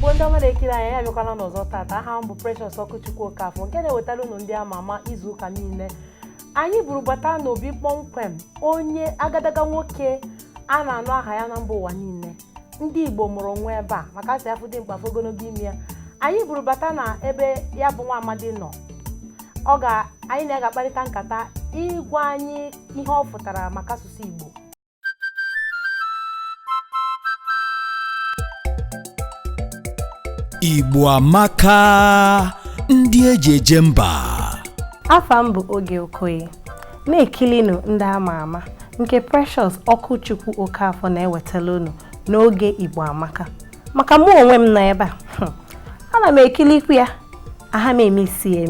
Bonda mara ekiri anyị ya bịakwana n'ọzọ tata aha m bụ Precious Okochukwu Okafọ nke na-ewetara unu ndị ama ama izu ụka niile. Anyị buru bata n'obi kpọmkwem onye agadaga nwoke a na-anụ aha ya na mba ụwa niile. Ndị Igbo mụrụ onwe ebe a maka asị afụ dị mkpa ogologo ime ya. Anyị buru bata na ebe ya bụ nwa amadi nọ. Anyị na-aga-akparịta nkata ịgwa anyị ihe ọ fụtara maka asụsụ Igbo. Igbo amaka ndị eji eje mba. Afa m bụ Oge Okoye na-ekilinu ndị ama ama nke Precious Okochukwu Okafọ na-ewetala unu n'oge Igbo amaka maka mụ onwe m nọ ebe a ana m ekilikwu ya aha m emisi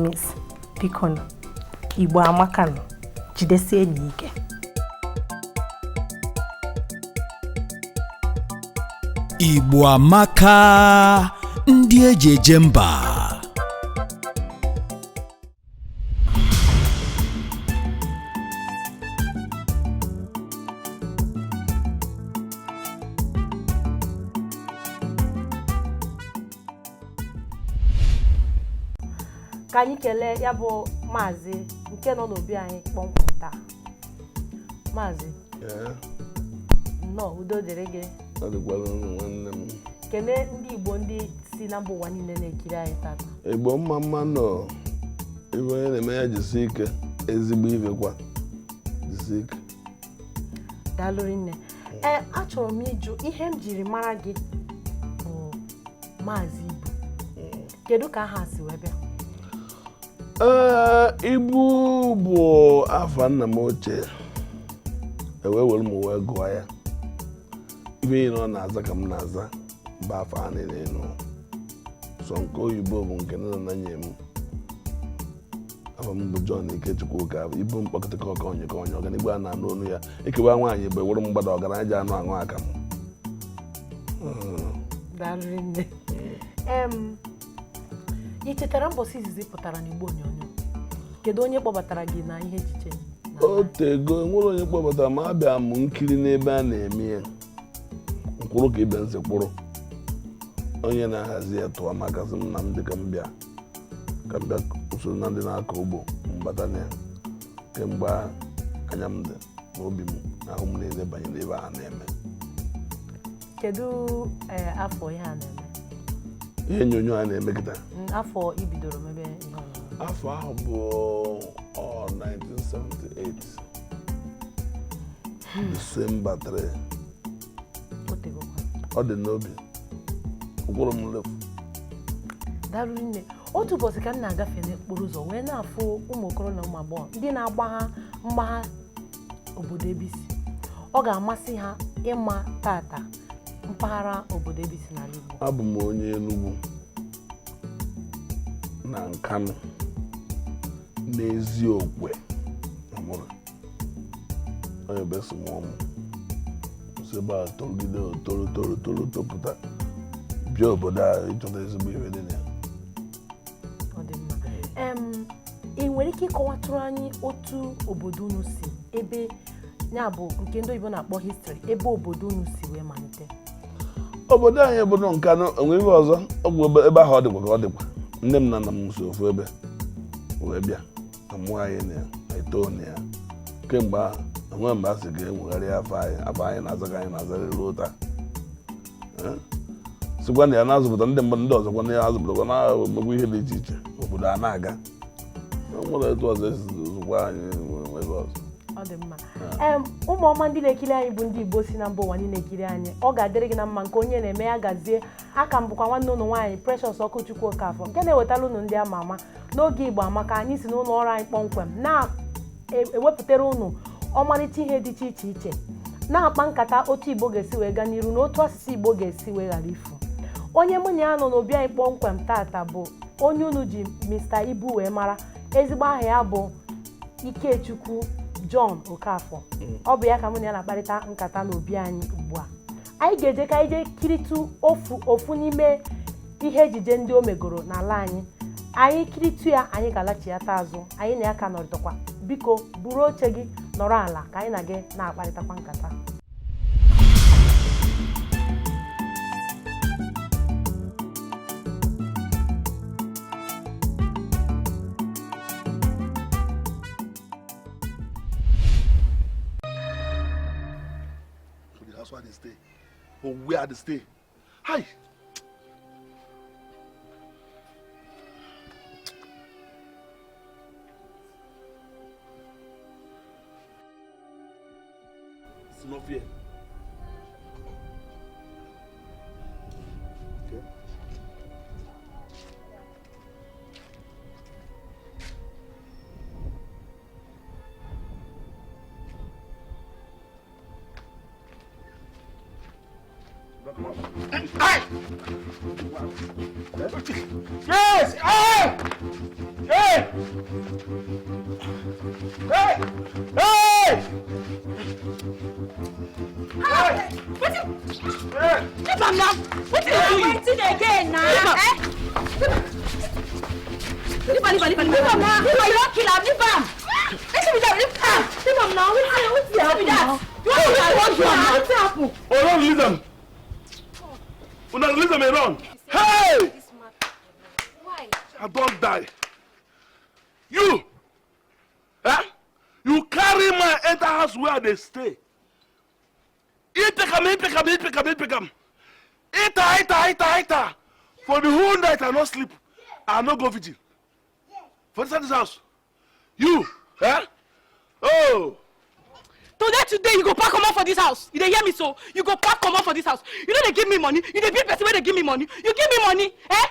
biko nụ Igbo amaka nụ jidesie enyi ike. Igbo amaka ndị eji eje mba. Ka anyị kelee ya bụ Maazị nke nọ n'obi anyị kpọmkwem taa. Maazị nnọọ udo dịrị gị. Kelee ndị Igbo ndị si na mba ụwa niile na-ekiri anyị tata. Igbo mma nọ ibe onye na-eme ya jisi ike ezigbo ibe kwa jisi ike. Daalụ nne. Achọrọ m ịjụ ihe m jiri mara gị bụ Maazị Ibu. Kedu ka aha si wee bịa? Ibu bụ afa nna m ochie were m wee gụọ ya ibe ihe ọ na-aza ka m na-aza bụ afa ha niile nụ sọ nke oyibo bụ nke nna na nye m. Afa m bụ John Ikechukwu Okafọ ibu mkpọkọta ka onye ọganigbo a na-anụ onu ya ekewa nwaanyị bụ ewere mgbada ọgaranya ji anụ aṅụ aka m. Daalụ nne. Ị chetara mbọsị izizi pụtara n'Igbo onyonyo? Kedu onye kpọbatara gị na ihe echiche? Otego nwere onye kpọbatara ma abịa m nkiri n'ebe a na-eme ya mkpụrụ ka ibe nsị kpụrụ onye na-ahazi ya tụwa maka sị m na m dị ka m bịa usoro na ndị na-akọ ugbo mbata na ya kemgbe anya m dị n'obi m na ahụ m niile banyere ebe a na-eme. Kedu afọ ihe a na-eme? Ihe onyonyo a na-eme kịta. Afọ ibidoro mebe ihe onyonyo? Afọ ahụ bụ 1978 Disemba 3. Ọ dị n'obi ụkwụrụ m lefu. Daalụ nne. Otu ụbọchị ka m na-agafe n'okporo ụzọ wee na-afụ ụmụ okoro na ụmụ agbọghọ ndị na-agbagha mgbagha obodo Ebisi. Ọ ga-amasị ha ịma tata mpaghara obodo Ebisi n'ala Igbo. Abụ m onye Enugu na Nkanu n'Eziokwe amụrụ onye besi mụọ m sebe a tọrọgide toro topụta bịa obodo a ịchọta ezigbo ihe dị na ya. Ọ dị mma. Ị nwere ike ịkọwatụrụ anyị otu obodo unu si ebe ya bụ nke ndị oyibo na-akpọ history ebe obodo unu si wee malite? Obodo anyị bụ nọ Nkanu onwe ihe ọzọ ọgwụ ebe ahụ ọ dịkwa ka ọ dịkwa nne m na nna m si ofu ebe wee bịa amụọ anyị na ya eto na ya kemgbe ahụ enwe mgbe a sị ga-enwegharị afọ anyị na-azaga anyị na-azarị ruo taa sịkwa na ya na-azụpụta ndị mmadụ ndị ọzọkwa na ya azụpụtakwa na-emegbu ihe dị iche iche obodo a na-aga nwere etu ọzọ esi zụkwa anyị ebe ọzọ. Ọ dị mma. Ụmụ ọma ndị na-ekiri anyị bụ ndị Igbo si na mba ụwa niile ekiri anyị. Ọ ga-adịrị gị na mma nke onye na-eme ya gazie. Aka m bụkwa nwanne ụnụ nwaanyị Precious Okochukwu Okafọ nke na-ewetara unu ndị ama ama n'oge Igbo amaka anyị si n'ụlọ ọrụ anyị kpọmkwem na-ewepụtara unu ọmarịcha ihe dị iche iche na-akpa nkata otu Igbo ga-esi wee gaa n'iru na otu asụsụ Igbo ga-esi wee ghara ifu. Onye mụ na ya nọ n'obi anyị kpọmkwem tata bụ onye unu ji Mr. Ibu wee mara. Ezigbo aha ya bụ Ikechukwu John Okafọ. Ọ bụ ya ka mụ na ya na-akparịta nkata n'obi anyị ugbu a. Anyị ga-eje ka anyị jee kiritu ofu n'ime ihe ejije ndị o megoro n'ala anyị. Anyị kiritu ya anyị ga-alachiata azụ. Anyị na ya ka nọrịtakwa. Biko buru oche gị nọrọ ala ka anyị na gị na-akparịtakwa nkata. they stay. Or where they stay. Hi. It's not fear. Okay. Yes! Hey! Hey! Hey! Hey! Leave am now. What are you waiting again now? Leave am now. You don't kill am. Leave am. Let's be that. Leave am now. What's that? You want to happen? Oh, don't leave them. Oh, no, leave them alone. Hey! Why? I don't die. You! Huh? You carry my enter house where they stay. Eat them. Eat. For the whole night I not sleep. I not go vigil. For this house. You! Huh? Oh! Today you go pack come out for this house. You dey hear me so? You go pack come out for this house. You know they give me money. You dey be person where they give me money. You give me money, eh?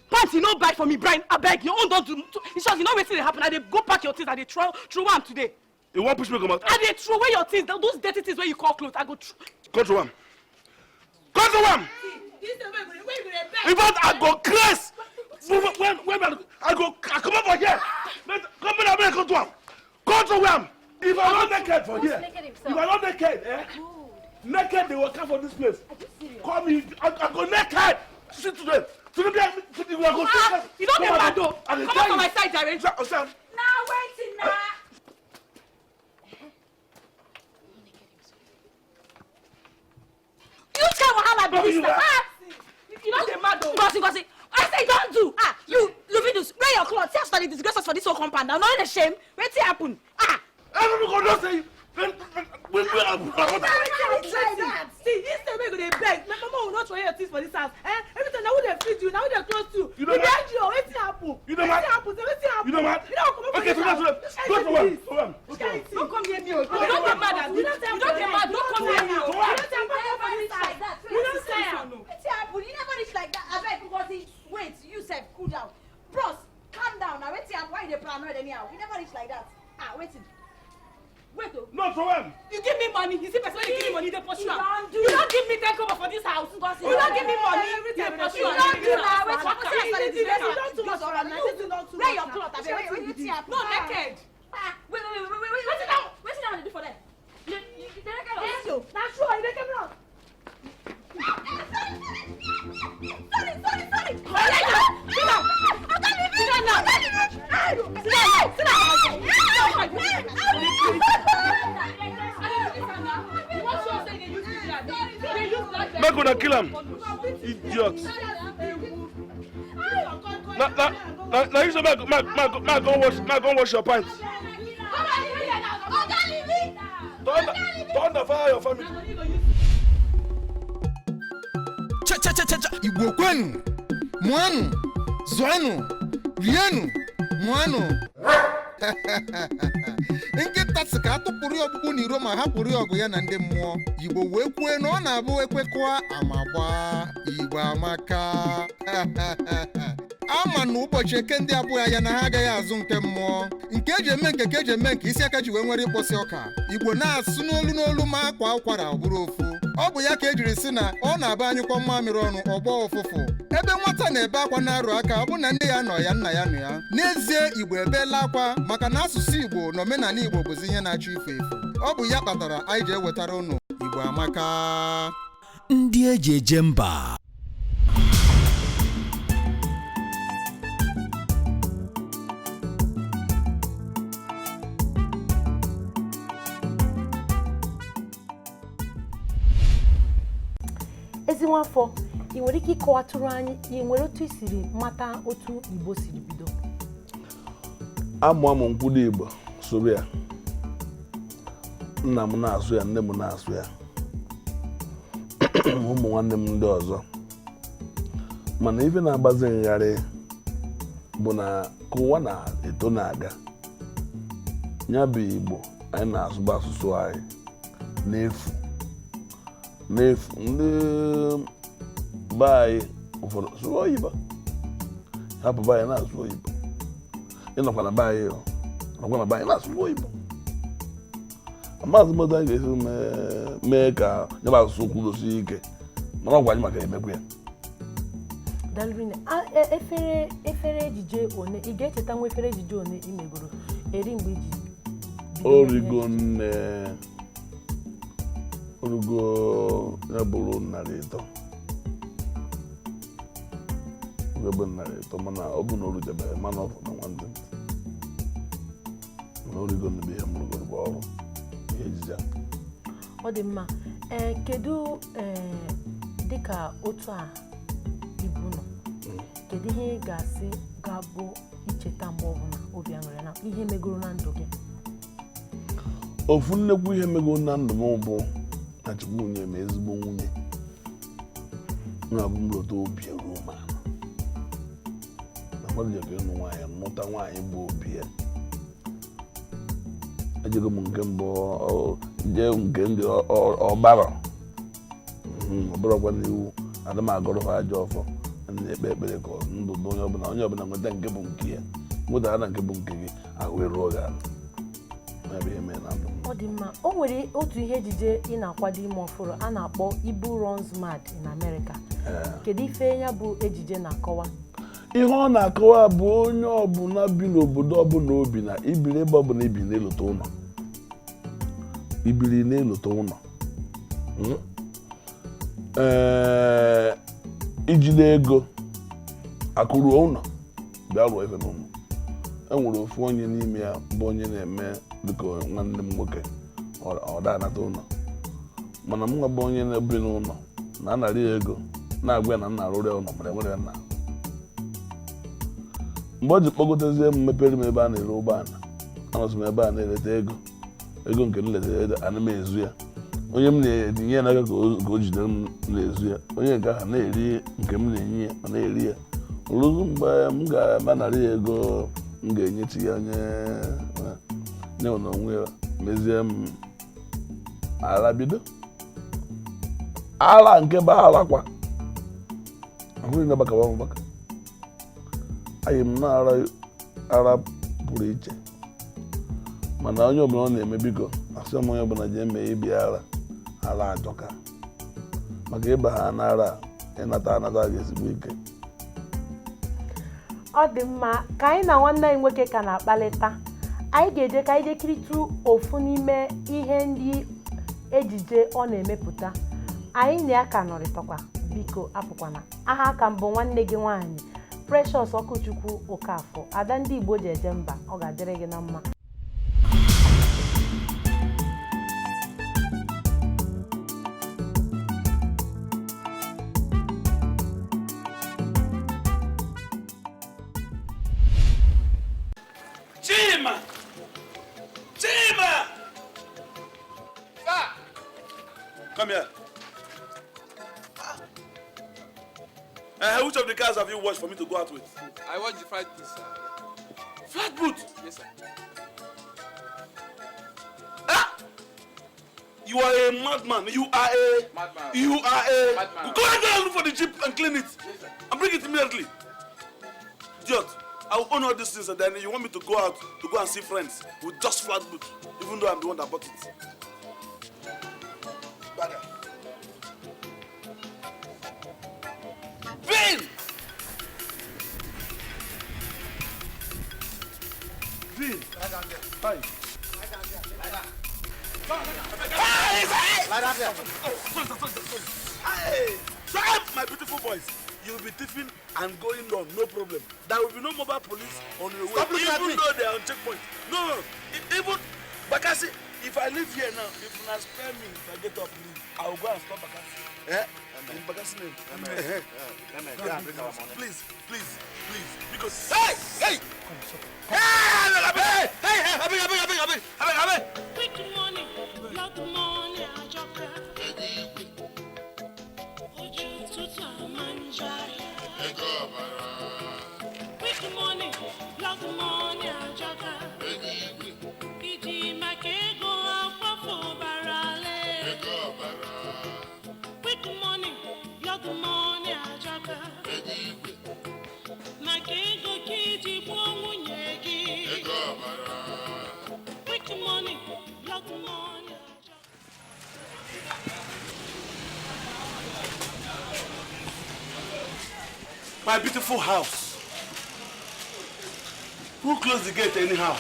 Pants you no buy for me, Brian. I beg you. Own don't do. In short, you know wetin dey happen. I dey go pack your things. I dey throw am today. You want push me come out? I dey throw away your things. Those dirty things where you call clothes. I go throw. Control one. In fact, I go crazy. When I come over here. Come in, control one. If I'm not naked for here, if I'm not naked, naked they will come for this place. Call me, I go naked. See today. Today we are going to you don't get mad though. Come on my side, Jared. Now waiting now. You tell Wahala be this now. You don't get mad though. Gossip. I say don't do. You Luvidus, wear your clothes. See how study disgrace us for this whole compound. Now, not in the shame. What's happen? Everyone go say. We are. See, this time we're going to beg. My mama will not show your things for this house. Every time now we feed you, now we close to. You know what? What's happen? You know what? You know what? Okay, so go to one. Don't come near me. You don't get mad. You don't get mad. Don't come near me. You don't say What's happen? You never reach like that. I beg because wait, you said cool down. Bros, calm down. Now what's happen? Why you dey paranoid anyhow? You never reach like that. Wait. Wait oh. No, for when? You give me money. You see person when you give me money, they pursue am. You don't give me 10 kobo for this house. You don't give me money. They pursue am. You don't do that. Wait, What can I say? wear your cloth. I beg. Wait, what's happen? No, naked. Wait. What's down do for them? You naked. you. That's true. You make me wrong. Make una kill him. Idiots. Now you say go wash your pants. Don't fire your family. Cha Igbo kwenu mwanu zụanụ rienụ mụanụ nkịta sị ka atụpụrụ ya ọkpụkpụ n'iro ma hapụrụ ya ọgụ ya na ndị mmụọ Igbo wee kwue na ọ na-abụ ekwekọa amagba Igbo amaka ama na ụbọchị eke ndị abụọ ya na ha agaghị azụ nke mmụọ nke eji eme nke eji eme nke isi aka ji wee nwere ịkpọsị ọka Igbo na-asụ n'olu ma akwa ụkwara ọ bụrụ ofu ọ bụ ya ka ejiri sị na ọ na-aba anyụkọ mmamịrị ọnụ ọgbọ ụfụfụ ebe nwata na-ebe akwa na-arụ aka ọ bụ na nne ya nọ ya nna ya nọ ya n'ezie Igbo ebeela akwa maka na asụsụ Igbo na omenala Igbo bụzi ihe na-achọ ife efu ọ bụ ya kpatara anyị ji ewetara ụnụ Igbo amaka ndị eji eje mba. Ezi nwafọ, ị nwere ike ịkọwatụrụ anyị ị nwere otu isiri mata otu Igbo siri bido? Amụ nkwudo Igbo soro ya. Nna m na-asụ ya, nne m na-asụ ya. ụmụ nwanne m ndị ọzọ mana ife na-agbazi ngharị bụ na ka ụwa na-eto na-aga ya bụ Igbo anyị na-asụba asụsụ anyị n'efu ndị be anyị ụfọdụ sụọ oyibo hapụ be anyị na-asụ oyibo ịnọkwa na be anyị nọkwa na be anyị na-asụ oyibo maazị mmadụ anyị ga-esi mee ka nyebe asụsụ kwudosie ike mana ọgwa anyị maka emekwa ya Dalvin, efere ejije one ị ga-echeta nwa efere ejije one imegoro eri mgbe iji origo nne orugo ya bụrụ 300 ebe 300 mana ọ bụ na o rujebere mana ọ bụ na nwanne m na origo nne bụ ihe mụrụgoro bụ ọrụ ihe ejije ọ dị mma kedu dịka otu a ibu nọ kedu ihe ị ga-asị ga-abụ icheta mgbe ọbụla obi aṅụrị na ihe megoro na ndụ gị ofu nnekwu ihe megoro na ndụ m bụ na Chukwu nwunye m ezigbo nwunye na-abụ m lọta obi ruo m ala na mmadụ jekọ ịnụ nwaanyị nụta nwaanyị bụ obi ya ejego m nke mbụ jee nke ndị ọbara ọbụrụkwa n'iwu adamagọrọfa aja ọfọ na-ekpe ekpere ka ndụ onye ọbụla nweta nke bụ nke ya nwetara na nke bụ nke gị ahụ eruo gị ala ọ dị mma o nwere otu ihe ejije ị na-akwado ime ọfụrụ a na-akpọ Ibu Runs Mad in America kedu ife ya bụ ejije na-akọwa ihe ọ na-akọwa bụ onye ọbụla bi n'obodo ọbụla obi na ibiri ebe ọbụla ibiri n'elota ụlọ ibiri n'elota ụlọ ijide ego akụrụ ụlọ bịa rụọ ebe n'ụlọ enwere ofu onye n'ime ya bụ onye na-eme dịka nwanne m nwoke ọ da-anata ụlọ mana m nwa bụ onye na-ebi n'ụlọ na anarị ego na-agwa ya na nna arụrụ ya ụlọ mara enwere ya nna mgbe o ji kpọgotezie m mepere m ebe a na-ere ụgbọala anọsị m ebe a na-eleta ego nke m letara ana m ezu ya onye m na-etinye ya n'aka ka o jide m na-ezu ya onye nke ahụ na-eri nke m na-enye ya ọ na-eri ya oluzu mgbe m ga-aba narị ya ego m ga-enyechi ya nye n'onwe ya mezie m ala bido ala nke bụ ala kwa ahụghị na gbakawa m gbaka anyị m na-ara pụrụ iche mana onye ọbụla ọ na-eme biko asị m onye ọbụla ji eme ibi ala ajọka maka ịba ha n'ara ịnata anata ga-esigbo ike ọ dị mma ka anyị na nwanne anyị nwoke ka na-akpalịta anyị ga-eje ka anyị jekiritu ofu n'ime ihe ndị ejije ọ na-emepụta anyị na ya ka nọrịtakwa biko apụkwana aha aka mbụ nwanne gị nwaanyị Precious Ọkụchukwu Okafọ ada ndị Igbo ji eje mba ọ ga-adịrị gị na mma Chima! Sir! Come here. Which of the cars have you watched for me to go out with? I watched the flight boot, sir. Flat boot? Yes, sir. Ah! You are a madman. You are a madman. Madman. Go and look for the jeep and clean it. Yes, sir. And bring it immediately. Idiot. I will own all these things and then you want me to go out to go and see friends with just flat boot, even though I'm the one that bought it. Bagger. Vin! Vin! Hi. Hey! Stop, my beautiful boys. You will be thieving and going on, no problem. There will be no mobile police on your way, even though they are on checkpoint. No, even Bakassi, if I live here now, if you not spare me, if I get up, I will go and stop Bakassi. Eh? In Bakassi name. Please, because hey! My beautiful house. Who closed the gate anyhow?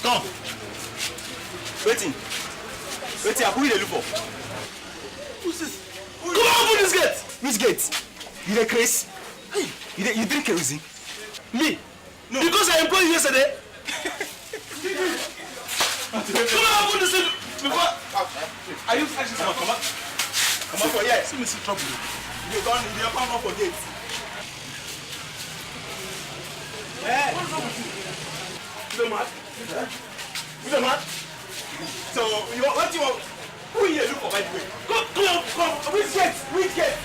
Come. Waiting. Who you look for? Who's this? Come on, open this gate! Which gate? You the Chris? Hey, you drink kerosene? Me? No. Because I employed you yesterday? Come on, open this gate! Before... Are you actually someone? Come on. Come on, for here. See me see trouble. You don't need your power for gate. Hey! What's wrong with you? You mad? You mad? So, what you want? Who here look for by the way? Come! Which gate? Which gate?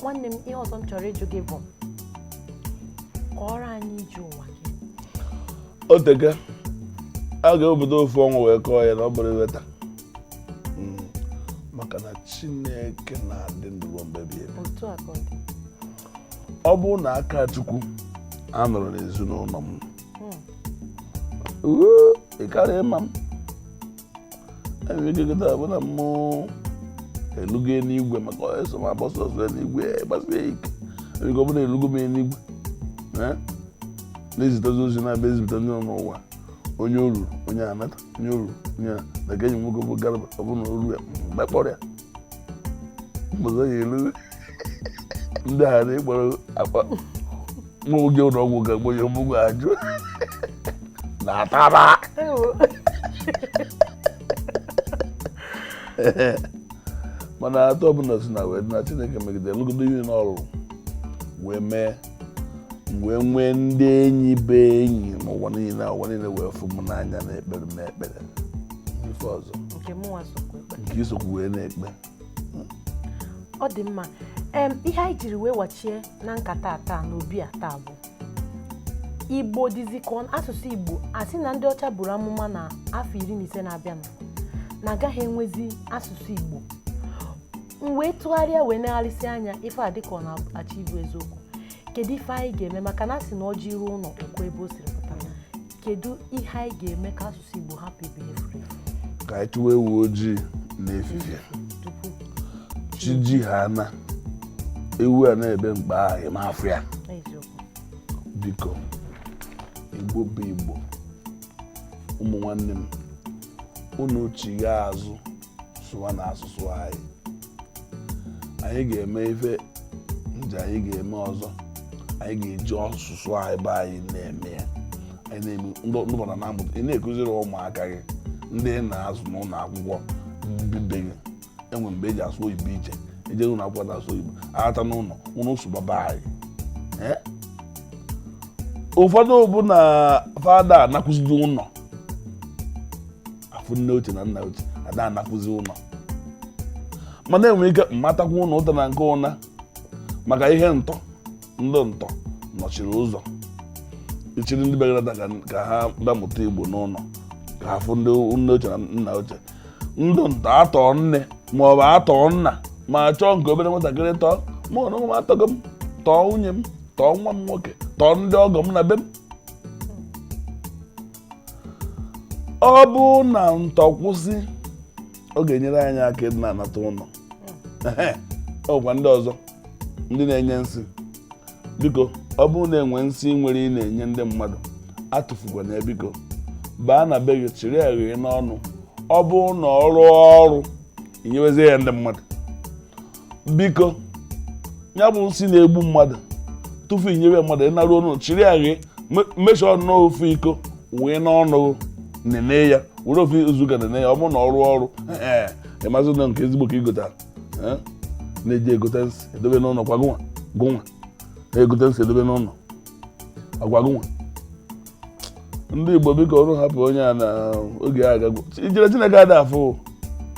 Nwanne m ihe ọzọ m chọrọ ịjụ gị bụ kọọrọ anyị ije ụwa gị. O teke a ga-obodo ofu ọnwa wee kọọ ya na ọ bụrụ iweta maka na Chineke na-adị ndụ ruo mgbe ebighị ebi. Otu a ka ọ dị. Ọ bụrụ na aka Chukwu anọrọ n'ezinụlọ m ị karịa ịma m enwere ike gịta bụ na mmụọ elugo n'igwe maka eso ma bọsọ ọsọ n'igwe gbasie ike ego bụ na elugo m n'igwe na-ezitezi ozi na-abịa ezipụta ndị nọ n'ụwa onye oruru onye anata onye oruru onye na ka enyi nwoke bụ garaba ọ bụ na oru ya mgbakpọrọ ya mbọzọ ya elu ndị agha na-ekpọrọ akpa nwoge ụlọ ọgwụ ga-agbo ya ọmụgwọ ajụ na ataba mana atọ ọbụla si na wee dị na Chineke megide lụgodo ihe n'ọrụ wee mee wee nwee ndị enyi be enyi n'ụwa niile wee fụ m n'anya na ekpere m ekpere ife ọzọ nke isokwu wee na-ekpe. Ọ dị mma. Ihe anyị jiri wee wachie na nkata taa n'obi a taa bụ Igbo dizikon asụsụ Igbo asị na ndị ọcha buru amụma na afọ 15 na-abịanụ na agaghị enwezi asụsụ Igbo. Wee tụgharịa wee negharịsị anya ife a dịka ọ na-achọ ibu eziokwu. Kedu ife anyị ga-eme maka na asị na ọjị ruo ụlọ okwu ebe o siri pụta? Kedu ihe anyị ga-eme ka asụsụ Igbo hapụ ebe efuru efu? Ka anyị chụwa ewu ojii n'efifie chi ji ha na ewu a na-ebe mkpa ahụ ma afọ ya. Biko Igbo bụ Igbo, ụmụ nwanne m unu chigha azụ sụwa na asụsụ anyị. Anyị ga-eme ife nje anyị ga-eme ọzọ, anyị ga-eji asụsụ anyị be anyị na-eme ya. Anyị na-eme ndụbara na amụta ị na-ekụziri ụmụaka gị ndị na-azụ n'ụlọ akwụkwọ bibe gị enwe mgbe eji asụ oyibo iche eje ụlọ akwụkwọ na-asụ oyibo aghata n'ụlọ ụnụ sụbaba anyị. Ụfọdụ bụ na fada anakwụzizi ụlọ afụ nne ochie na nna ochie ada anakwụzi ụlọ mana enwere ike mmatakwa ụlọ ụta na nke ụna maka ihe ntọ ndị ntọ nọchiri ụzọ ichiri ndị begarata ka ha bamụta Igbo n'ụlọ ka ha fụ ndị nne ochie na nna ochie. Ndị ntọ atọ nne maọbụ atọ nna ma chọọ nke obere nwatakịrị tọọ mụ na ụmụ atọgo m tọọ nwunye m tọọ nwa m nwoke tọọ ndị ọgọ m na be m. Ọ bụ na ntọ kwụsị ọ ga-enyere anyị aka ịdị na-anata ụlọ. Ọkwa ndị ọzọ ndị na-enye nsị biko ọ bụrụ na enwe nsị nwere ị na-enye ndị mmadụ atụfukwana ya biko baa na be gị chiri eghe n'ọnụ. Ọ bụ na ọrụ inyewezie ya ndị mmadụ biko ya bụ nsị na-egbu mmadụ tufu inyewe mmadụ ịnarụ ọnụ chiri eghe mmesha ọnụ n'ofu iko wee n'ọnụ nene ya were ofu izuụka nene ya. Ọ bụ na ọrụ ịmazụ na nke ezigbo ka igota na-eji egote nsị edobe n'ụlọ kwa gụnwa na-egote nsị edobe n'ụlọ agwa gụnwa. Ndị Igbo biko ọrụ hapụ onye a na oge agagwo ijere Chineke ada afụ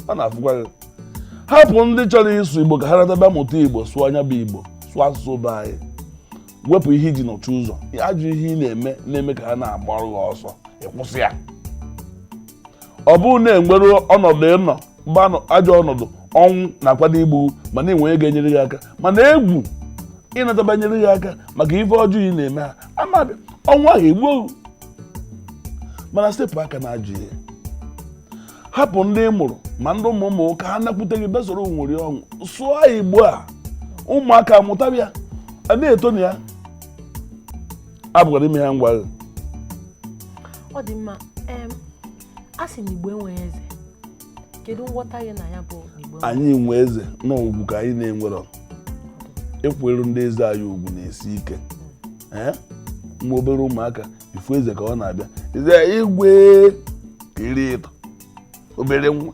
ọ na-afụkwa gị. Hapụ ndị chọrọ ịsụ Igbo ka ha nataba mụta Igbo sụọ anya bụ Igbo sụọ asụsụ be anyị. Wepụ ihe iji nọchi ụzọ ajụ ihe ị na-eme ka ha na-agbarụ gị ọsọ ịkwụsị ya. Ọ bụrụ na enwere ọnọdụ ịnọ mgbe ajọ ọnọdụ ọnwụ na-akwado igbu ma na-enwe ga-enyere gị aka mana egwu ịnatabanyere gị aka maka ife ọjọọ ị na-eme ha amabịa ọnwụ ahụ egbuo mana stepụ aka na-ajụ ihe. Hapụ ndị ị mụrụ ma ndị ụmụ ka ha nakwute gị besoro nwere ọnwụ sụọ Igbo a ụmụaka mụtabịa a na-eto na ya abụghara ime ha ngwa agha. Ọ dị mma a sị na Igbo enweghị eze, kedu nghọta gị na ya bụ Igbo? Anyị nwe eze na ugwu ka anyị na-enwero ịkwụrụ ndị eze anyị ugwu na-esi ike. Nwa obere ụmụaka ifu eze ka ọ na-abịa eze igwe ka iri ịtọ obere nwa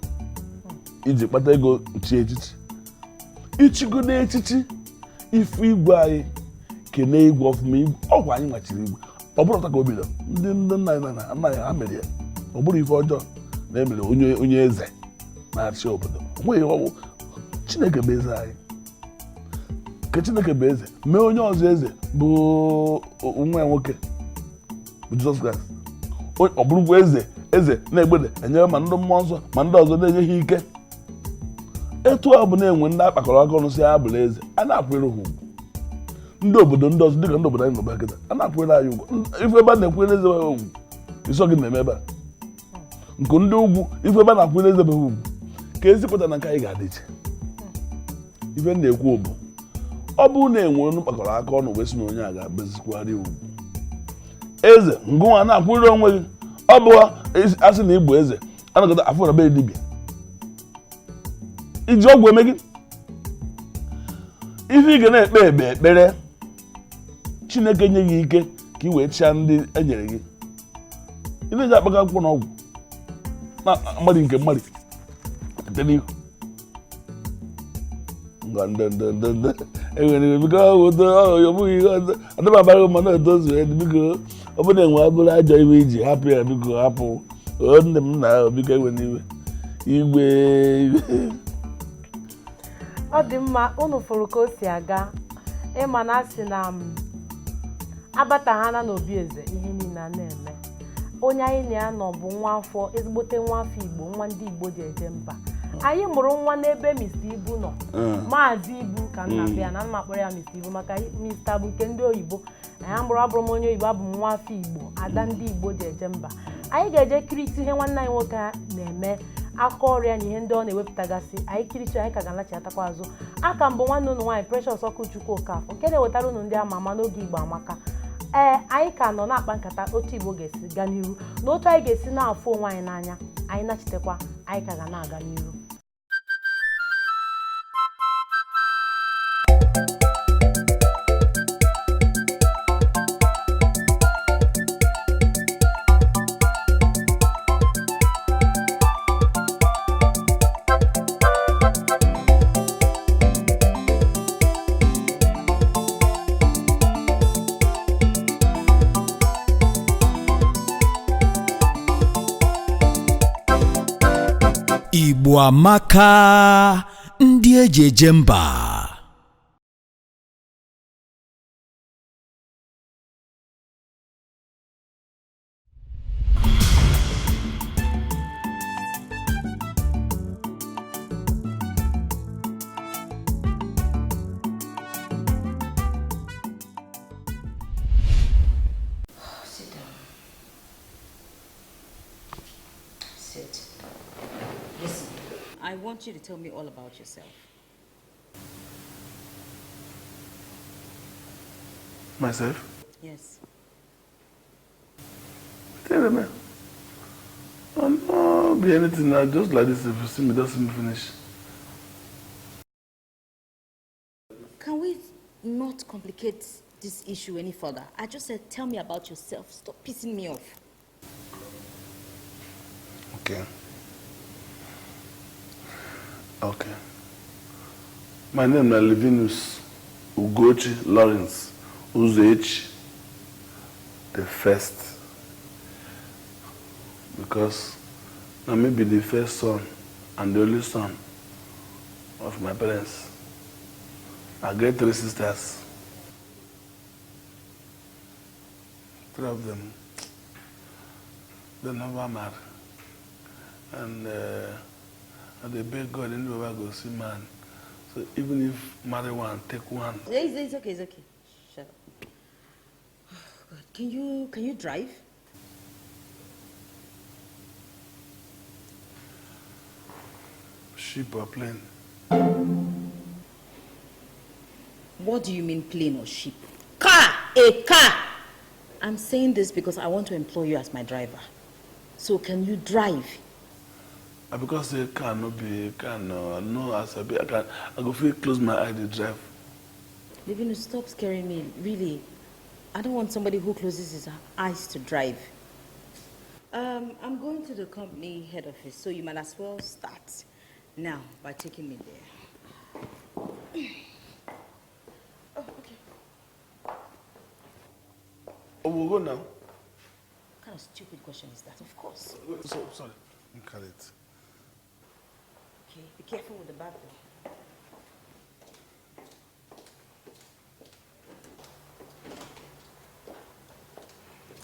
iji kpata ego nchi echichi ichigo n'echichi ifu igwe anyị kene igwe ọfụma ọgwụ anyị nwachiri igwe ọ bụrụ ka o bido ndị nna anyị ha mere ya ọ bụrụ ife ọjọọ na-emere onye eze na-achị obodo onweghị ọwụ. Chineke bụ eze anyị ka Chineke bụ eze mee onye ọzọ eze bụ nwa ya nwoke bụ Jizọs Kraịst ọ bụrụkwa eze na-egbede enye ma ndị mmụọ nsọ ma ndị ọzọ na-enye ha ike. Etu ọ bụ na-enwe ndị akpakọrọ aka ọnụ si ha bụrụ eze a na-akwụrụ ha ugwu. Ndị obodo ndị ọzọ dịka ndị obodo anyị nọba kịta a na-akwụrụ anyị ugwu. Ife ebe a na-ekwere eze ha ugwu iso gị na-eme ebe a nke ndị ugwu ife ebe a na-akwụrụ eze ha ugwu ka ezipụta na nke anyị ga-adị iche. Ife na-ekwu bụ ọ bụrụ na enwere onye kpakọrọ aka ọnụ wee sị na onye a ga-abezikwari ugwu eze ngụnwa na-akwụrụ onwe gị. Ọ bụ asị na Igbo eze anakọta afọ na be dibịa iji ọgwụ eme gị ife ị ga na-ekpe ekpere Chineke nye gị ike ka ị wee chịa ndị enyere gị. Ị na-eji akpaga akwụkwọ na ọgwụ na mmadụ nke mmadụ ete n'ihu enwere biko ọ bụghị ihe ọzọ adababara ma na-etozu biko ọ bụrụ na enwe abụrụ ajọ iwe iji hapụ ya biko hapụ nne m na biko enwe n'iwe igwe. Ọ dị mma unu fụrụ ka o si aga ịma na asị na abata ha na n'obi eze ihe niile a na-eme. Onye anyị na-anọ bụ nwa afọ ezigbote nwa afọ Igbo nwa ndị Igbo ji eje mba. Anyị mụrụ nwa n'ebe Mr. Ibu nọ Maazị Ibu ka nna bịa na mma kpọrọ ya Mr. Ibu maka Mr. bụ nke ndị oyibo. Anyị abụrụ m onye oyibo abụ m nwa afọ Igbo ada ndị Igbo ji eje mba. Anyị ga-eje kiriti ihe nwanne anyị nwoke na-eme aka ọrịa na ihe ndị ọ na-ewepụtagasị. Anyị kirichi anyị ka ga-alachiatakwa azụ. Aka mbụ nwanne unu nwaanyị Precious Okochukwu Okafọ nke na-ewetara unu ndị ama ama n'oge Igbo Amaka. Anyị ka nọ na-akpa nkata otu Igbo ga-esi gaa n'iru na otu anyị ga-esi na-afụ onwe anyị n'anya anyị nachitekwa anyị ka ga na-aga n'iru. Igbo Amaka ndị eji eje mba. I want you to tell me all about yourself. Myself? Yes. Tell me. Oh no, be anything now. Just like this, if you see me, just see me finish. Can we not complicate this issue any further? I just said, tell me about yourself. Stop pissing me off. Okay. Okay. My name is Levinus Ugochi Lawrence Uzechi the first. Because I may be the first son and the only son of my parents. I get 3 sisters. 3 of them, they never married. And they beg God and never go see man. So even if marry one, take one. It's okay. Shut up. Oh, God. Can you drive? Ship or plane? What do you mean plane or ship? Car! A car! I'm saying this because I want to employ you as my driver. So can you drive? Because they cannot be, no, as I go feel close my eye to drive. Levinus, stop scaring me, really. I don't want somebody who closes his eyes to drive. I'm going to the company head office, so you might as well start now by taking me there. Oh, okay. Oh, we'll go now. What kind of stupid question is that? Of course. So, sorry. Look at it. Okay, be careful with the bag though.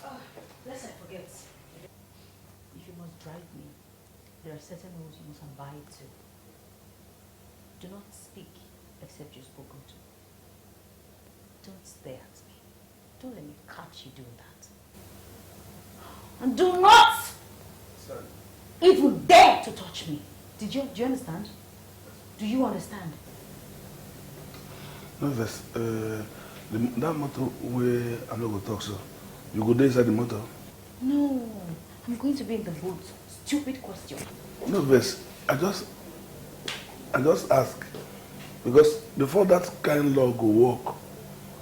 Oh, lest I forget. If you must drive me, there are certain rules you must abide to. Do not speak except you're spoken to. Don't stare at me. Don't let me catch you doing that. And do not even dare to touch me. Do you understand? Do you understand? No, Vess. That motor where I'm not going to talk, so you go there inside the motor? No, I'm going to be in the boat. Stupid question. No, Vess. I just ask. Because before that kind law go work,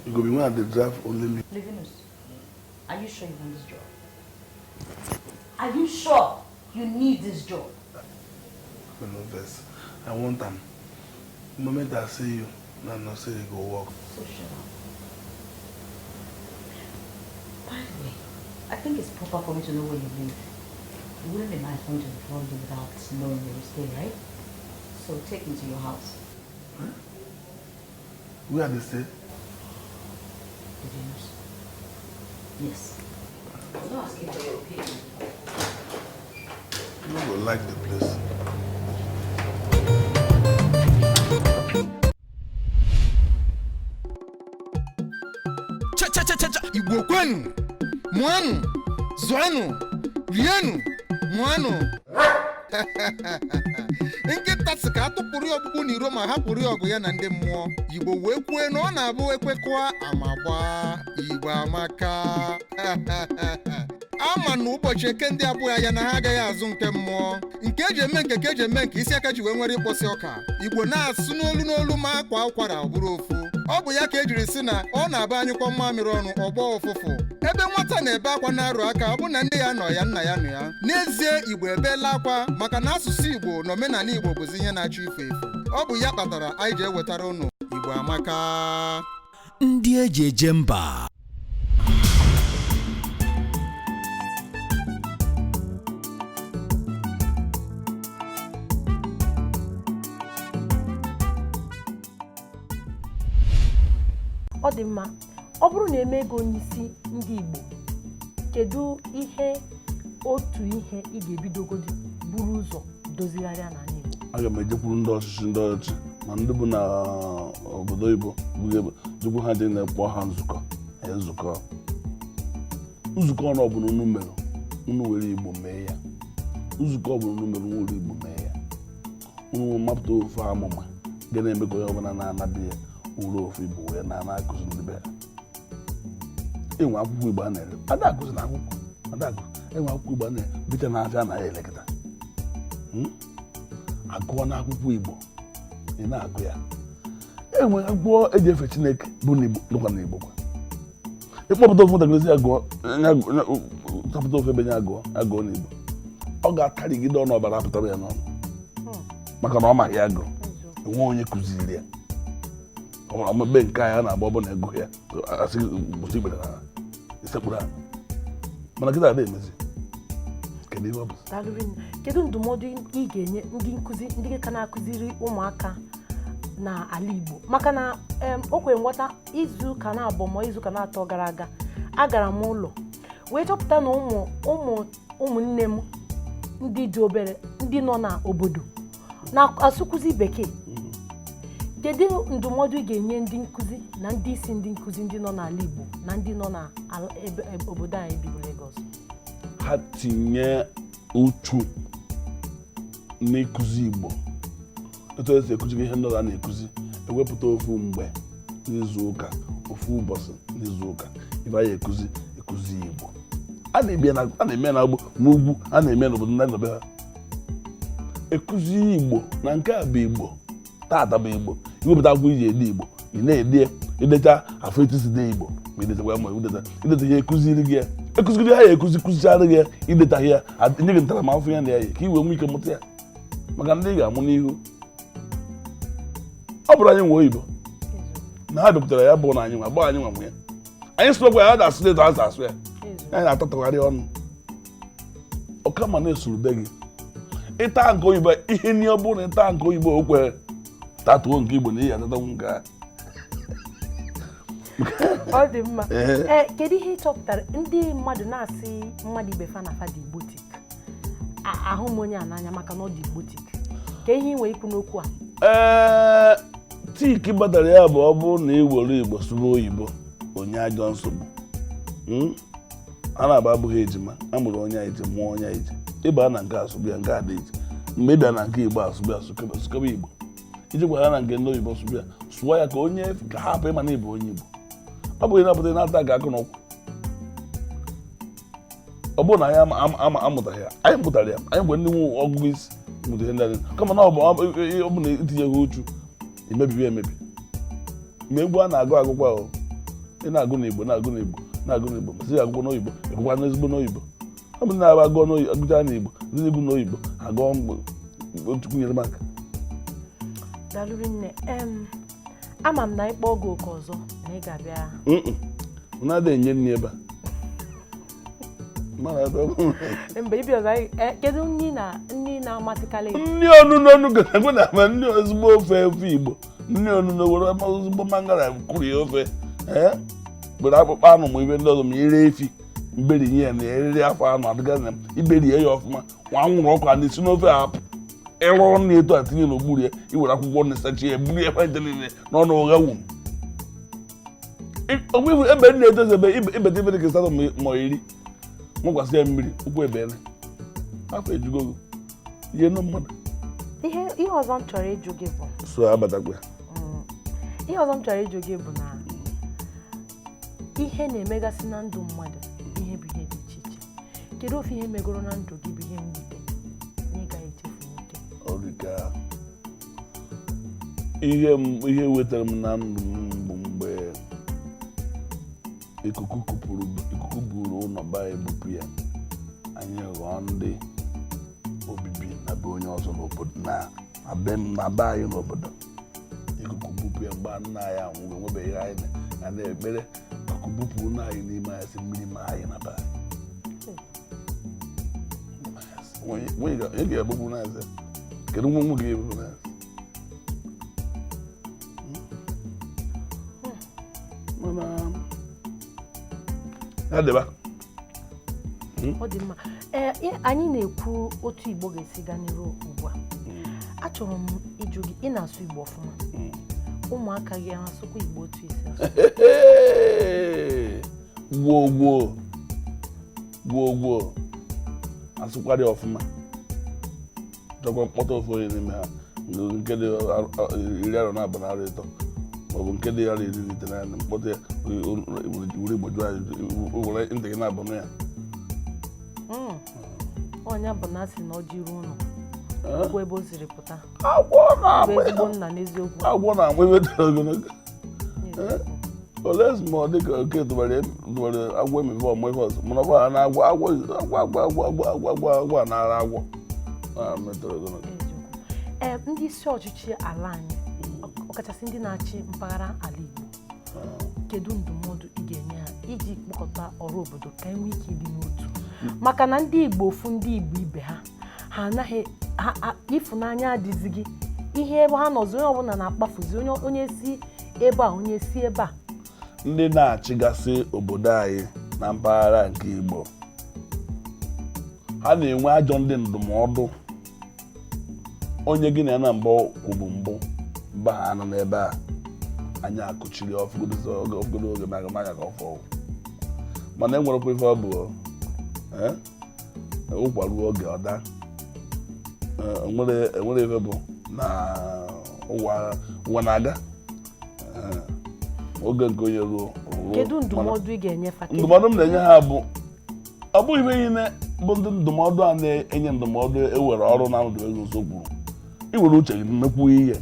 you go be one at the drive only me. Levinus, are you sure you want this job? Are you sure you need this job? No, Vess. I want them. The moment I see you, I know say you go work. So shut up. By the way, I think it's proper for me to know where you live. It wouldn't be nice for me to inform you without knowing where you stay, right? So take me to your house. Huh? Where they stay? Levinus. Yes. I'm not asking for your opinion. You will like the place. Igbo kwenu, mụanụ, zụanụ, rienụ, mụanụ. Nkịta sị ka atụpụrụ ya ọkpụkpụ n'iro ma hapụrụ ya ọgụ ya na ndị mmụọ. Igbo wee kwue na ọ na-abụ ekwekọa amagba. Igbo amaka. Ama na ụbọchị eke ndị abụọ ya na ha agaghị azụ nke mmụọ. Nke eji eme nke eji eme nke isi aka ji wee nwere ịkpọsị ọka. Igbo na-asụ n'olu ma akwa ụkwara ọ bụrụ ofu. Ọ bụ ya ka ejiri sị na ọ na-aba anyụkọ mmamịrị ọnụ ọgbọ ụfụfụ. Ebe nwata na-ebe akwa na-arụ aka ọ bụ na nne ya nọ ya nna ya nọ ya. N'ezie Igbo ebeela akwa maka na asụsụ Igbo na omenala Igbo bụzi ihe na-achọ ife efu. Ọ bụ ya kpatara anyị ji ewetara ụnụ Igbo amaka. Ndị eji eje mba. Ọ dị mma, ọ bụrụ na eme ego onye isi ndị Igbo, kedu otu ihe ị ga-ebidogodi buru ụzọ dozigharịa n'ala Igbo? Aga m ejekwuru ndị ọchịchị ma ndị bụ na obodo Igbo jekwu ha dị na-ekpọ ha nzukọ ọnụ ọbụla unu mere unu were Igbo mee ya. Nzukọ ọbụla unu mere unu were Igbo mee ya. Unu mapụta ofe amụma ga na-eme ka onye ọbụla na-anabi ya uru ofe Igbo wee na-akụzi ndị be ya. Enwe akwụkwọ Igbo a na-ere adakụzi na akwụkwọ enwe akwụkwọ Igbo a na-ebite n'afịa na ya elekọta agụọ na akwụkwọ Igbo ị na-agụ ya. Enwe akwụkwọ eji efe Chineke bụ n'Igbo na Igbo kwa ịkpọpụta ofe ntakịrị chọpụta ofe ebe nye agụọ n'Igbo ọ ga-atarigide ọnụ ọbara apụtara ya n'ọnụ. maka na ọ maghị agụ enwe onye kụziri ya ọmebe nke anyị a na-agba ọbụ na ego ya asị gbochi igbere na isekpụrụ ha mana kịta ada emezi kedu ihe ọ bụ kedu ndụmọdụ ị ga-enye ndị nkụzi ndị ka na-akụziri ụmụaka n'ala Igbo maka na o kwere nghọta izu ụka na-abụọ ma izu ụka na-atọ gara aga agara m ụlọ wee chọpụta na ụmụnne m ndị dị obere ndị nọ n'obodo na-asụkwụzi bekee. Kedu ndụmọdụ ị ga-enye ndị nkụzi na ndị isi ndị nkụzi ndị nọ n'ala Igbo na ndị nọ n'obodo anyị bi Lagos? Ha tinye uchu n'ịkụzi Igbo etu esi ekuzi ihe ndị a na-ekuzi ewepụta ofu mgbe n'izu ụka ofu ụbọchị n'izu ụka ibe anyị ekuzi Igbo a na-eme na n'ugwu a na-eme n'obodo ndị nọbe ha ekuzi Igbo na nke a bụ Igbo taata bụ Igbo iwepụta akwụkwọ iji ede Igbo ị na-ede idecha afọ etisi de Igbo ma idetakwa ma ideta ihe ekuziri gị ya ekuziri ha ya kụzichara gị ya idetaghị ya nye gị ntaramahụhụ ya na ya ka i wee nwee ike mụta ya maka ndị ị ga-amụ n'ihu ọ bụrụ anyị nwe oyibo na ha bepụtara ya bụ na anyị nwa gbaa anyị nwa nwe ya anyị sụrụkwa ya da-asụ etu ha asụ ya anyị na-atatagharị ọnụ ọkama na-esoro be gị ịta nke oyibo ihe nye ọ bụrụ na ịta nke oyibo o kwere tatuo nke Igbo na ihe atatanwu nke ha ọ dị mma. Kedu ihe ị chọpụtara ndị mmadụ na-asị mmadụ ibe fa na fa dị Igbotik ahụ m onye a n'anya maka na ọ dị Igbotik ka ihe nwere ikwu n'okwu a? Tiki batara ya bụ ọ bụrụ na ị were Igbo sụrụ oyibo onye ajọ nsogbu a na-aba abụghị ejima a mụrụ onye ije mụọ onye ije ịba na nke asụbịa nke ada ije mgbe ị bịa na nke Igbo asụbịa sụkebe Igbo iji gwa ya na nke ndị oyibo sụbịa sụọ ya ka onye ka hapụ ịma na ịbụ onye Igbo ọ bụghị na-apụta na-ata ga akụ n'ụkwụ ọ bụrụ na anyị amụtaghị ya anyị mụtara ya anyị gwe ndị nwe ọgụgụ isi mụta ihe ndị adị kama na ọ bụ na itinyeghị uchu emebibi emebi mgbe egwu a na-agụ agụkwa ahụ ị na-agụ n'Igbo na-agụ n'Igbo masị ya agụkwa n'oyibo egwukwa n'ezigbo n'oyibo ọ bụ na-aba agụcha n'Igbo ndị na-egwu n'oyibo agụọ mgbe otu nyere m aka. Dalụrụ nne ama m na ịkpọ oge oke ọzọ na ị ga-abịa na-ada enye nne ebe a mgbe ịbịa ọzọ kedu nri na-amasịkarị nri ọnụnụ ga-agụ na ma nri ozugbo ofe Igbo nri ọnụnụ were ozugbo mangala kwuru ya ofe gbere akpụkpọ anụ ma ibe ndị ọzọ ma ire efi mberi nye ya na eriri afọ anụ adịgaghị na iberie ya ọfụma nwa nwụrụ ọkụ a na-esi n'ofe apụ ịrụ ọnụ etu a tinye n'okpuru ya iwere akwụkwọ na-esachi ya buru ya ebe niile n'ọnụ ụgha wum ebe na-etozi ebe ibeta ibe dị ka asatọ ma iri nwekwasị ya mmiri ụkwụ ebele afọ ejugogo ihe nụ mmadụ. Ihe ọzọ m chọrọ ịjụ gị bụ so abatakwa ihe ọzọ m chọrọ ịjụ gị bụ na ihe na-emegasị na ndụ mmadụ ihe bụ ihe dị iche iche kedu ofe ihe megoro na ndụ gị bụ ihe mwute na ị gaghị echefu nwute? Ọrịka ihe wetara m na ndụ m bụ mgbe ikuku buru ụlọ ba ebupụ ya anyị ghọọ ndị obibi na be onye ọzọ n'obodo na be anyị n'obodo ikuku bupụ ya mgbe nna anyị anwụrụ enwebeghị anyị na na-ekpere ikuku bupụ ụlọ anyị n'ime anyị si mmiri ma anyị na be anyị ị ga-egbupụ n'azị kedu nwa nwa ga-ebupụ n'azị mana ya dịba ọ dị mma. Anyị na-ekwu otu Igbo ga-esi gaa n'iru ugbu a achọrọ m ịjụ gị ị na-asụ Igbo ọfụma ụmụaka gị na-asụkwa Igbo otu isi asụ gwoo asụkwara ọfụma chọkwa mkpọta ofu onye n'ime ha nke dị 40 maọbụ nke dị 19 mkpọta ya were igboju anyị were ntị gị na-abụnụ ya onye bụ na asị na ọ jiri ụlọ ụgwọ ebe o siri pụta ezigbo nna n'eziokwu agwọ na-amụ ebe toro ogologo olezi ma ọ dị ka oke tụbara agwọ emebe ọmụ ife ọzọ mana ọ bụ ha na agwọ a na-ara agwọ metoro ogologo. ndị isi ọchịchị ala anyị ọkachasị ndị na-achị mpaghara ala Igbo kedu ndụmọdụ ị ga-enye ha iji kpọkọta ọrụ obodo ka enwee ike ịdị n'otu maka na ndị Igbo ofu ndị Igbo ibe ha anaghị ịfụnanya adịzighị ihe ebe ha nọzi onye ọbụla na-akpafuzi onye si ebe a onye si ebe a. Ndị na-achịgasị obodo anyị na mpaghara nke Igbo ha na-enwe ajọ ndị ndụmọdụ onye gị na ya na mbụ kwubu mbụ mba ha nọ n'ebe a anyị akụchiri ọfụgodo oge maka manya ka ọfọ mana enwerekwa ife ọ bụ ụkwaruo oge ọda enwere ife bụ na ụwa na-aga oge nke onye ruo. Kedu ndụmọdụ ị ga-enye fa? Ndụmọdụ m na-enye ha bụ ọ bụghị ife niile bụ ndị ndụmọdụ a na-enye ndụmọdụ ewere ọrụ na ndụ ego nso kwuru iwere uche gị mmekwu ihe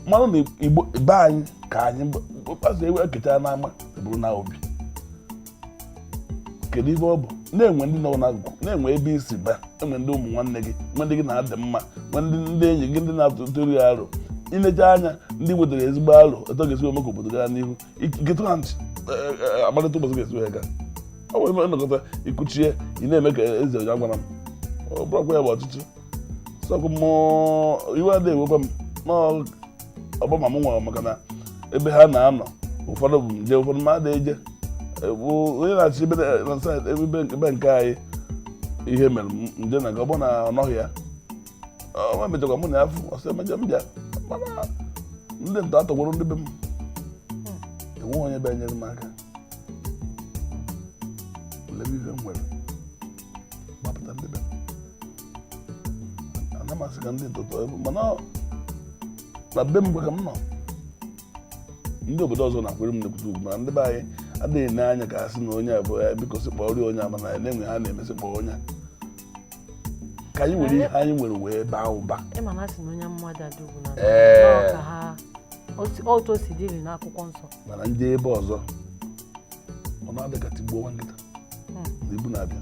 mmanụ na Igbo be anyị ka anyị kpasa ewe ekechara n'ama eburu na obi. Kedu ife ọ bụ na-enwe ndị nọ n'akụkụ na-enwe ebe isi ba enwe ndị ụmụ nwanne gị nwe ndị gị na-adị mma nwe ndị enyi gị ndị na-atụtụrụ ya aro inecha anya ndị wetara ezigbo aro eto ga-esi ome ka obodo gaa n'ihu getụ ha ntị agbalịta ụbọchị ga-esi wee gaa ọ nwere nnọkọta ikuchie ị na-eme ka eze onye gwara m ọ bụrụkwa ya bụ ọchịchị sọkụ mmụọ iwe adịghị ewekwa m n'ọgbama m nwere maka na ebe ha na-anọ ụfọdụ bụ nje ụfọdụ ma ada eje bụ onye na-achị ebe nke anyị ihe mere nje na ọgbọ na ọnọghị ya ọ mechakwa mụ na ya fụ ọsọ emeje m bịa mana ndị nta atọgboro ndị be m enweghị onye be nyere m aka lebe ihe m nwere gbapụta ndị be m anamasị ka ndị ntụtụ ebe mana na be m gwa ka m nọ ndị obodo ọzọ na-akwere m nekwute ugwu mana ndị be anyị adịghị n'anya ka ha sị na onye abụọ ya biko sị kpọrọ onye ama na na-enwe ha na-emesị kpọọ onye ka anyị were ihe anyị nwere wee baa ụba. Ịma na asị na onye mmadụ adị ugwu na ka ha otu o si dịrị n'akwụkwọ nsọ mana ndị ebe ọzọ ọ na-adị ka tigbuo nwa nkịta na ibu na-abịa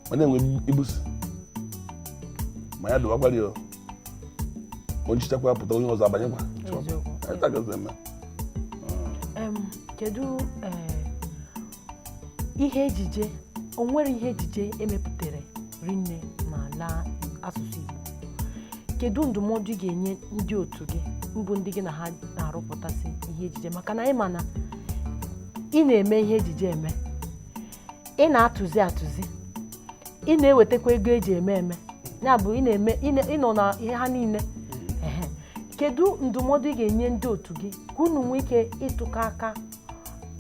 mana enwe ibusi ma ya dụwakwari onye chichakwa pụta onye ọzọ abanyekwa kedu ihe ejije o nwere ihe ejije emepụtara rinne n'ala asụsụ Igbo kedu ndụmọdụ ị ga-enye ndị otu gị mbụ ndị gị na ha na-arụpụtasị ihe ejije maka na ịma na ị na-eme ihe ejije eme ị na-atụzi ị na-ewetakwa ego eji eme ya bụ ịnọ na ihe ha niile kedu ndụmọdụ ị ga-enye ndị otu gị ka unu nwee ike ịtụkọ aka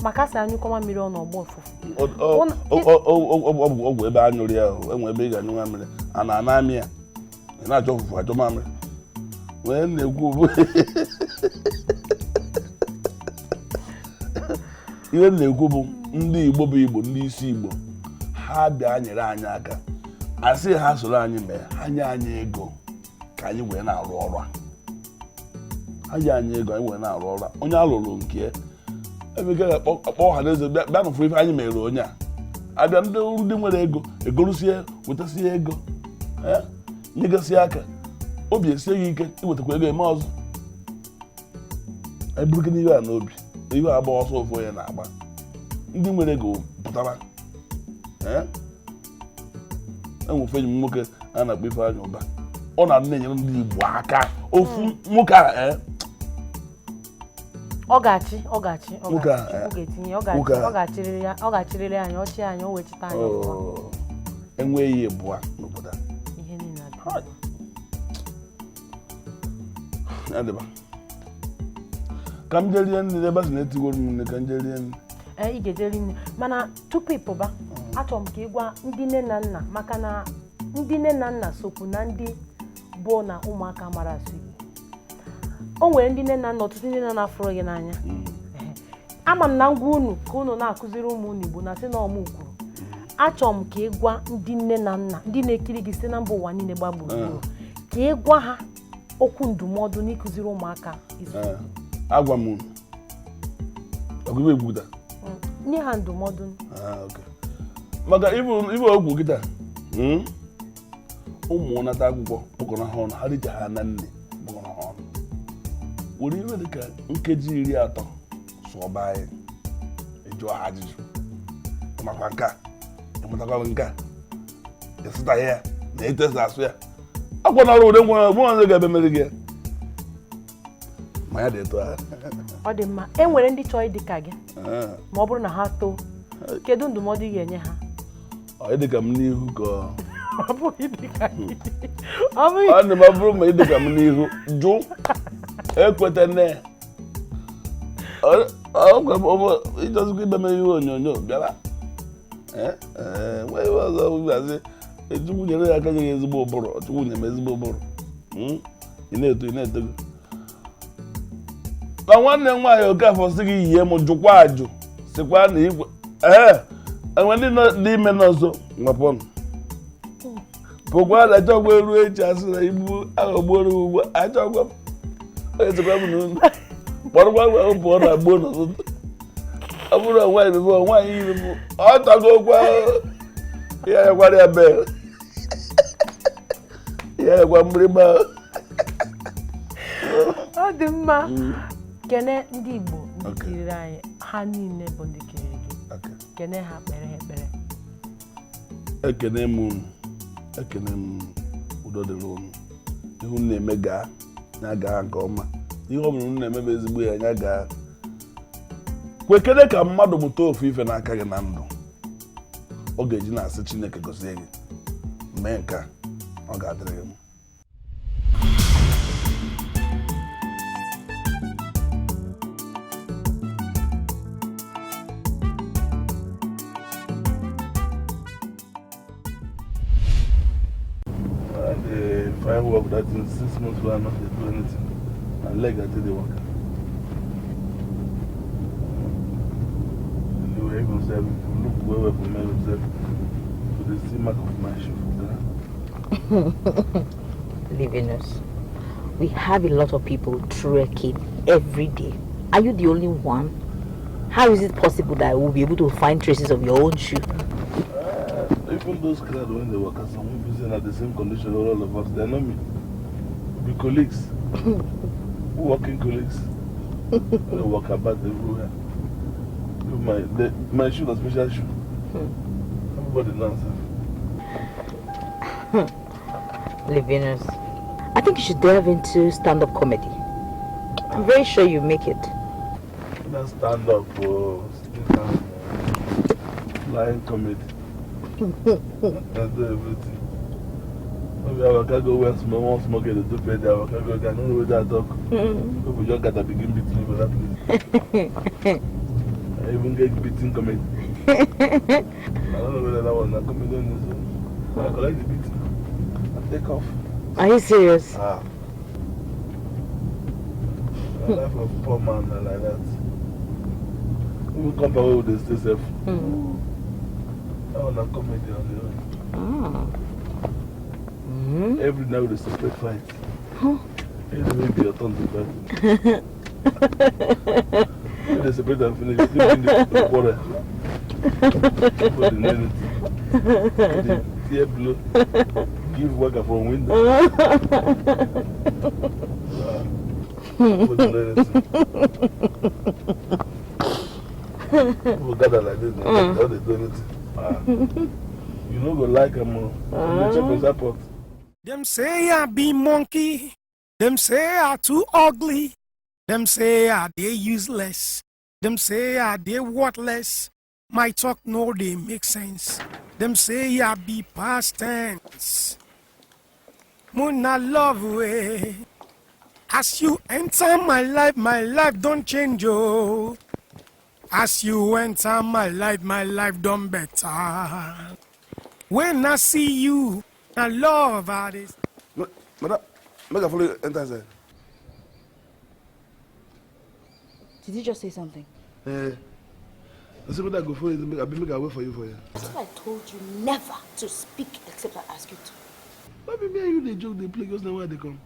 maka sị anyụkọma mmiri ọ n'ọgbọ ụfụfụ ọgwụ ebe anyụrụ ya enwe ebe ị ga-anyụ nwa mmiri a na-ana amị ya ị na-achọ ụfụfụ achọ mamịrị wee na-ekwu ihe na-ekwu bụ ndị Igbo bụ Igbo ndị isi Igbo ha bịa nyere anyị aka asị ha soro anyị mee ha nye anyị ego ka anyị wee na-arụ ọrụ ha nye anyị ego anyị wee na-arụ ọrụ onye alụrụ nke emeka akpọ ha n'eze bịa nụfụ ife anyị mere onye a abịa ndị ọrụ ndị nwere ego egorosie wetasie ego nyegasị aka obi esie gị ike iwetakwa ego eme ọzọ anyị bụrụ n'ihe a n'obi ihe agba ọsọ ofu onye na-agba ndị nwere ego pụtara enwefe enyi m nwoke a na-akpọ Ifeanyị Ụba ọ na-adị na-enyere ndị Igbo aka ofu nwoke a ọ ga-achịrịrị anyị ọchị anyị o wechita anyị enweghị ihe bụa n'obodo ihe niile adịba ka m jerie nne ebe a sị na-etiworo m nne ka m jerie nne ị ga-ejeri nne mana tupu ị pụba achọrọ m ka ị gwa ndị nne na nna maka na ndị nne na nna sokwu na ndị bụ na ụmụaka mara asụ Igbo o nwere ndị nne na nna ọtụtụ ndị nne na-afụrụ gị n'anya ama m na ngwa unu ka unu na-akụziri ụmụ unu Igbo na sị na ọmụ kwuru achọrọ m ka ị gwa ndị nne na nna ndị na-ekiri gị site na mba ụwa niile gba gburugburu ka ị gwa ha okwu ndụmọdụ n'ịkụziri ụmụaka Igbo agwa m unu ọgụgụ egwuda nye ha ndụmọdụ maka ibe ogwu gịta ụmụ nata akwụkwọ kpọkọrọ ha ọnụ ha richa ha na nne kpọkọrọ ha ọnụ were iwe dịka nkeji 30 sụọba anyị ịjụọ ha ajụjụ makwa nke a ịmụtakwa nke a ịsụtaghị ya na etesa asụ ya akwa na ọrụ ụdị ngwa ọzọ ga-ebe mere gị ma ya dị etu ha ọ dị mma e nwere ndị chọọ ịdị ka gị ma ọ bụrụ na ha too kedu ndụmọdụ ị ga-enye ha ọ dị ka m n'ihu ka ọ bụghị dị ka gị ọ dị ma bụrụ ma ị dị ka m n'ihu jụ ekweta nne ịchọzikwa ideme ihe onyonyo bịara nwe ihe ọzọ gazi echukwu nyere ya aka nye ya ezigbo ụbụrụ ọchukwu nye m ezigbo ụbụrụ ị na-eto na nwanne m nwaanyị Okafọ sị gị yie m jụkwa ajụ sikwa na igwe enwe ndị nọ n'ime n'ọzọ nwapọnụ pụkwa na achọgwa eruo echi asị na igbu aghọgboro ugbo achọgwa ezekwa m n'ụlọ kpọrọkwa gwa pụọ na gboo n'ụtụtụ ọ bụrụ nwaanyị bebe nwaanyị iri bụ ọ tagokwa ya yakwara ya bee ya yakwa mgbịrịgba ọ dị mma kene ndị Igbo ndị kiriri anyị ha niile bụ ndị kiriri gị kene ha kpere ha ekpere ekene m udo dịrị unu ihu na-eme gaa na-aga nke ọma ihe ọ bụla unu na-emebe ezigbo ya anya gaa kwekere ka mmadụ mụta ofu ife n'aka gị na ndụ ọ ga-eji na-asị Chineke gozie gị mee nke a ọ ga-adịrị gị m firework that in 6 months we are not to do anything and leg until they work. They were even saying, look where from me himself to the sea mark of my shoe. Livinus, we have a lot of people trekking every day. Are you the only one? How is it possible that we'll be able to find traces of your own shoe? Even those crowd when they work, some people saying at the same condition all of us, they know me. We be colleagues, working colleagues. They walk about everywhere. My shoe, a special shoe. Everybody knows that. Livinus, I think you should delve into stand-up comedy. I'm very sure you make it. Not stand-up or flying comedy. I do everything. Maybe I can go where small smoke the two pay there. I can go. I don't know where that talk. People just got to begin beating for that place. I even get beating comedy. I don't know whether that was not comedy. So I collect the beating. I take off. Are you serious? Ah. The life of a poor man like that. We come back with the stay safe. I want a comedy on the own. Every night with a separate fight. Every week your turn to fight. When they separate and finish, give me the quarter. For the minute. The tear blow. Give worker from window. For the people gather like this now. How they do anything. You know go like them. Check on support. Them say I be monkey. Them say I too ugly. Them say I they useless. Them say I they worthless. My talk no they make sense. Them say I be past tense. Muna love way. As you enter my life don't change oh. As you enter my life done better. When I see you, I love how this. Madam, make a follow you enter there. Did you just say something? I said, but I go for you. I'll make a way for you. That's why I told you never to speak except I ask you to. Maybe me and you, they joke, they play, just know where they come.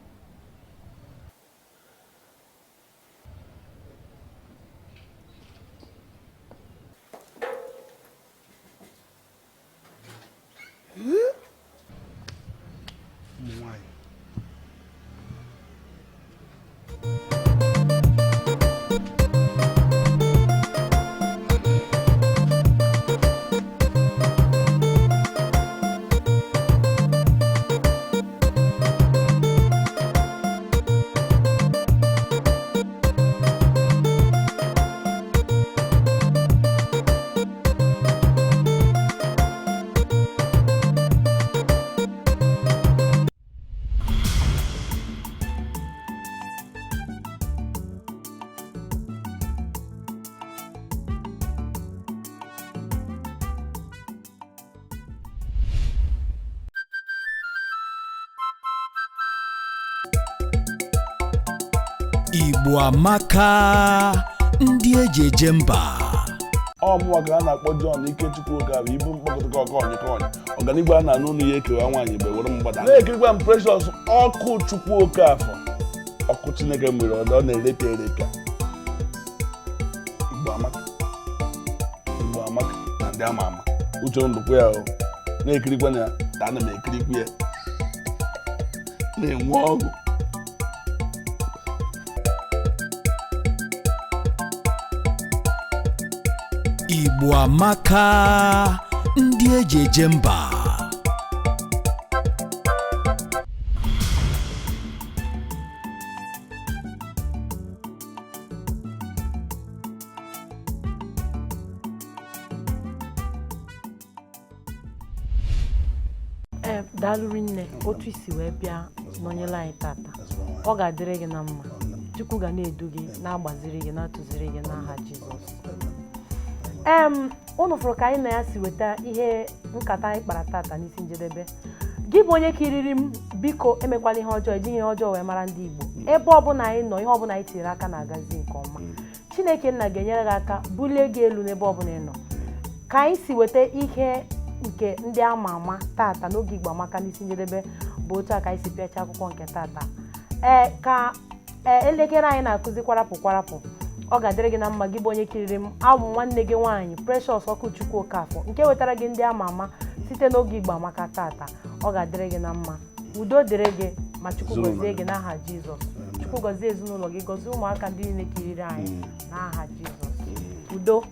Igbo amaka ndị eji eje mba. Ọmụwa ka a na-akpọ John Ikechukwu Okafor ibu mkpọkọta ọkọnyị ọganihu a na-anụ ụlọ ya ekewa nwaanyị mgbe were mgbada na-ekirikwa m Precious ọkụ Chukwu Okafor ọkụ Chineke mere ọ na-erepịa erepịa. Igbo amaka na ndị ama ama uche ndụkwa ya na-ekirikwa ya ka ana m ekirikwa ya na-enwe ọgụ. Igbo amaka ndị eji eje mba. Daalụ nne otu isi wee bịa nọnyere anyị tata. Ọ ga-adịrị gị na mma. Chukwu ga na-edu gị, na-agbaziri gị, na-atụziri gị n'aha Jizọs. Unu fụrụ ka anyị na ya si weta ihe nkata anyị kpara tata n'isi njedebe. Gị bụ onye kiriri m, biko emekwala ihe ọjọọ, ejighị ihe ọjọọ wee mara ndị Igbo. Ebe ọbụla anyị nọ, ihe ọbụla anyị tiri aka na-agazi nke ọma. Chineke nna ga-enyere gị aka bulie gị elu n'ebe ọbụla ị nọ. Ka anyị si weta ihe nke ndị ama ama tata n'oge Igbo amaka n'isi njedebe bụ otu a ka anyị si pịacha akwụkwọ nke tata. Ka elekere anyị na-akụzi kwarapụ ọ ga-adịrị gị na mma. Gị bụ onye kiriri m, abụ nwanne gị nwaanyị Precious Ọkụchukwu Okafor nke wetara gị ndị ama ama site n'oge Igbo amaka tata. Ọ ga-adịrị gị na mma, udo dịrị gị, ma Chukwu gọzie gị n'aha Jizọs. Chukwu gọzie ezinụlọ gị, gọzie ụmụaka ndị niile kiriri anyị n'aha Jizọs. Udo.